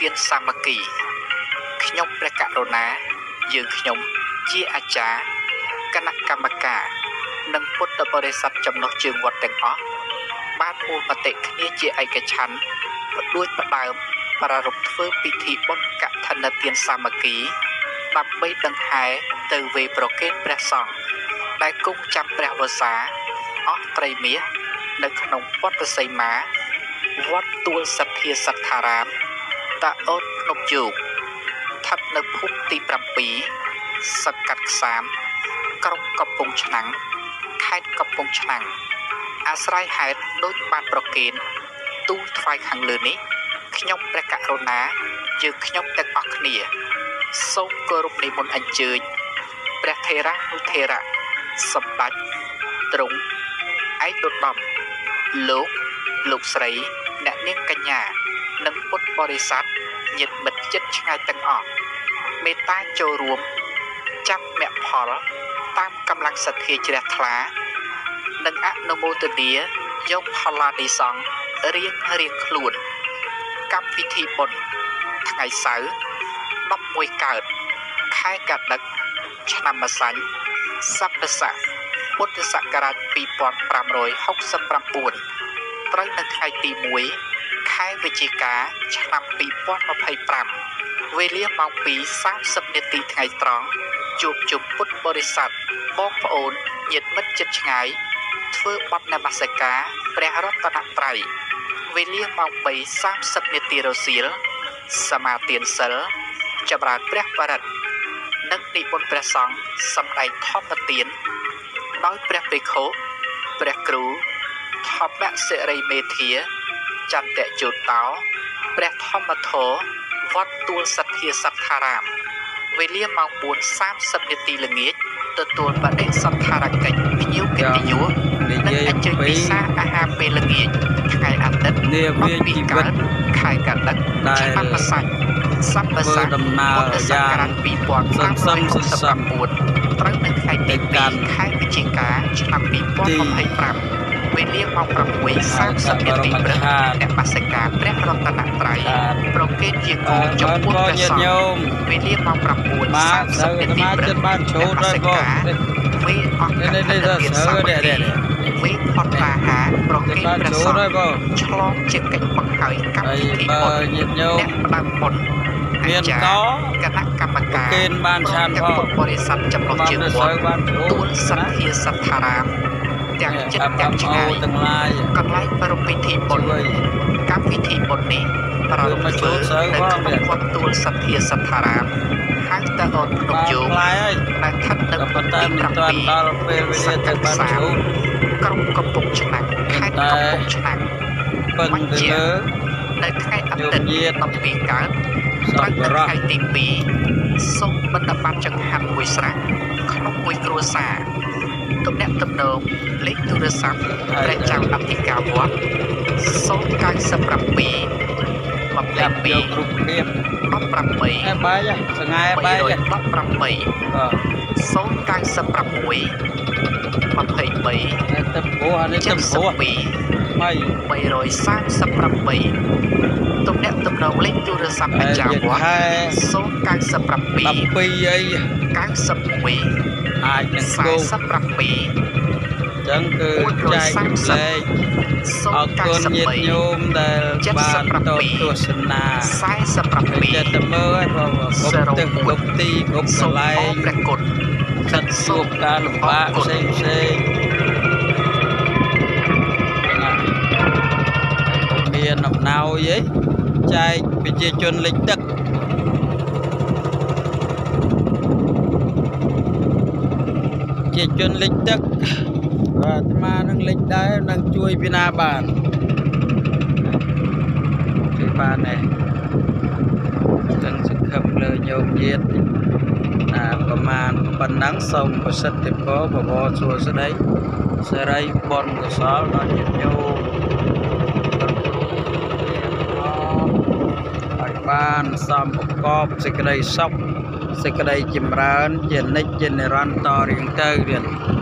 ទានសាមគ្គីខ្ញុំព្រះករុណាយើងខ្ញុំជាអាចារ្យគណៈកម្មការនិងពុទ្ធបរិស័ទចំណុះជើងវត្តទាំងអស់បានមូលមតិគ្នាជាឯកច្ឆន្ទផ្ដួចផ្ដើមប្រារព្ធធ្វើពិធីបុណ្យកឋិនទានសាមគ្គីដើម្បីដង្ហែទៅវេប្រគេនព្រះសង្ឃដែលគង់ចាំព្រះវស្សាអស់ត្រីមាសនៅក្នុងវត្តសីមាវត្តទួលសទ្ធាសត្ថារាមតាអូតភ្នំយោកស្ថិតនៅភូមិទី7សង្កាត់ខ្សាមក្រុងកំពង់ឆ្នាំងខេត្តកំពង់ឆ្នាំងអាស្រ័យហេតុដូចបានប្រគេនទូលថ្វាយខាងលើនេះខ្ញុំព្រះករុណាយើងខ្ញុំទាំងអស់គ្នាសូមគោរពនិមន្តអញ្ជើញព្រះថេរានុថេរៈសម្ដេចទ្រង់ឯកឧត្តមលោកលោកស្រីអ្នកនាងកញ្ញានិងពុទ្ធបរិស័ទញាតិមិត្តជិតឆ្ងាយទាំងអស់មេត្តាចូលរួមចាប់មគ្គផលតាមកម្លាំងសទ្ធាជ្រះថ្លានិងអនុមោទនាយកផល្លានិសង្សរៀងរៀងខ្លួនកម្មវិធីបុណ្យថ្ងៃសៅរ៍11កើតខែកត្តិកឆ្នាំម្សាញ់ស័ព្ទស័កពុទ្ធសករាជ2569ត្រូវនៅថ្ងៃទី1ខែវិច្ឆិកាឆ្នាំ2025វេលាម៉ោង2:30នាទីថ្ងៃត្រង់ជួបជុំពុទ្ធបរិស័ទបងប្អូនញាតិមិត្តជិតឆ្ងាយធ្វើបន់នមស្ការព្រះរតនត្រ័យវេលាម៉ោង3:30នាទីរសៀលសមាទានសិលចម្រើនព្រះបរិត្តនិងនិមន្តព្រះសង្ឃសម្ដែងធម្មទានដោយព្រះភិក្ខុព្រះគ្រូធម្មសិរីមេធាចន្ទជោតោព្រះធម្មធរវត្តទួលសទ្ធាសត្ថារាមវេលាម៉ោង4:30នាទីល្ងាចទទួលបដិសណ្ឋារកិច្ចភ្ញៀវកិត្តិយស និ និង យាយ អញ្ជើញ ពី ពិសាអាហារពេលល្ងាចថ្ងៃអាទិត្យ នាវាជី 12 វិត កើតខែកត្តិក ដែល ឆ្នាំម្សាញ់ស័ព្ទ ធ្វើ ស័ក ដំណើ ពុ រ ទ្ធស យ៉ាង ករាជ សន្សំសន្សំ 2569ត្រូវនៅថ្ងៃទី ទៅកាន់ 2ខែវិច្ឆិកាឆ្នាំ ទី 2025វេលាម៉ោង ហៅថា 6:30 បរ នាទីព្រឹក មឋាន នមស្ការព្រះរតនត្រ័យ បាទ ប្រគេនជាគោ អើ ចំ បាន ពោះ ក៏ ព្រះសង្ឃ ញាតិញោម វេលាម៉ោង បាទស្រូវ 9:30 អា នាទី ត្មា ព្រឹក ចិត្តបានជ្រូ នម តហើយបង ស្ការ នេះ វេអង្គ នេះ ក នេះ ឋិនទាន ស្រូ សាមគ្គី វនេះនេះ វេផតតាហារប្រ ចិត្ត គេន បានជ្រូ ព្រះសង្ឃ តហើយបង ឆ្លងជាកិច្ចបង្ហើយកម្ម ហើយ វិធី បើ បុណ្យ ញាតិញោម អ្នកផ្ដើមបុណ្យអា មាន ចារ ក ្យគណៈកម្ម ប្រ ការ គេនបាន ព្រ ឆា មទាំង នផង ពុទ្ធបរិស័ទចំណុះ បាន ជើងវ ទៅស្រូ ត្ត វបានជ្រូ ទួល ត ណា សទ្ធាសត្ថារាមទាំង នេះ ចិត្តទាំងឆ្ FMO ងាយ ទាំងឡាយក ន្លែងប្រារព្ធពិធីបុណ្យ ជួយ កម្មវិធីបុណ្យនេះប្រា ជួយ រព្ធ មកជ្រូ ធ្វើ តស្រូវ នៅ ផង ក្នុង នេះ វត្តទួលសទ្ធាសត្ថារាមហៅតាអូនភ្នំ បាន យោក ផ្លែហើយ ដែលស្ថិតនៅ ក៏ ភូមិ ប៉ុន្តែ ទី មិនទាន់ដល់ពេលវេ 7ស លា ង្ ទៅ កាត់ បាន ខ្សាម ជ្រូត ក្រុងកំពង់ឆ្នាំងខេត្ត តែ កំពង់ឆ្នាំង ពឹង បញ្ ទៅ ជាក់ លើ នៅថ្ងៃអា ញោម ទិត្យ ញាតិ 12កើត ស ត្រូវ ប្បុរស នៅថ្ងៃទី2សូមបណ្ឌបត្រចង្ហាន់មួយស្រះក្នុងមួយគ្រួសារទំនាក់ទំនងលេខទូរស័ព្ទ ហើយ ព្រះចៅអធិការវត្ត097 ចាប់យក 22 រូបភាព 18 ឯបែកសង្ហែបែក 318 បាទ 096 23 តែទឹកព្រោះអានេះទឹកព្រោះ 72 ថ្មី 338ទំនាក់ទំនងលេខទូរស័ព្ទ ហើយ អាចារ្យ ជា វត្ត ខែ 097 12អី 91 អាចនឹងគោក 47 អញ្ចឹងគឺចែករំលែកអរគុណញាតិញោមដែលបានតបទស្សនា 097 ចិត្តតែមើលហើយបងគ្រប់ទិសគ្រប់ទីគ្រប់ក សូម ន្លែ អ ង រព្រះគុណ សិតជួបការលំបាកផ្សេងផ្សេងណាមានអំណោយអីចែកប្រជាជនលិចទឹកប្រជាជនលិចទឹកបាទអាត្មានឹងលិចដែរនឹងជួយពីណាបានជួយបានដែរចឹងសង្ឃឹមលើញោមញាតិណាប្រមាណប៉ុណ្ណឹងសូមប្រសិទ្ធិពរបវរសួស្តីសេរីបុណ្យកុសលដល់ញាតិញោមគ្រប់រូបទាំងអស់ឲ្យបានសំប្រកបសេចក្តីសុខសេចក្តីចម្រើនជានិច្ចជានិរន្តរ៍រៀងទៅទៀត។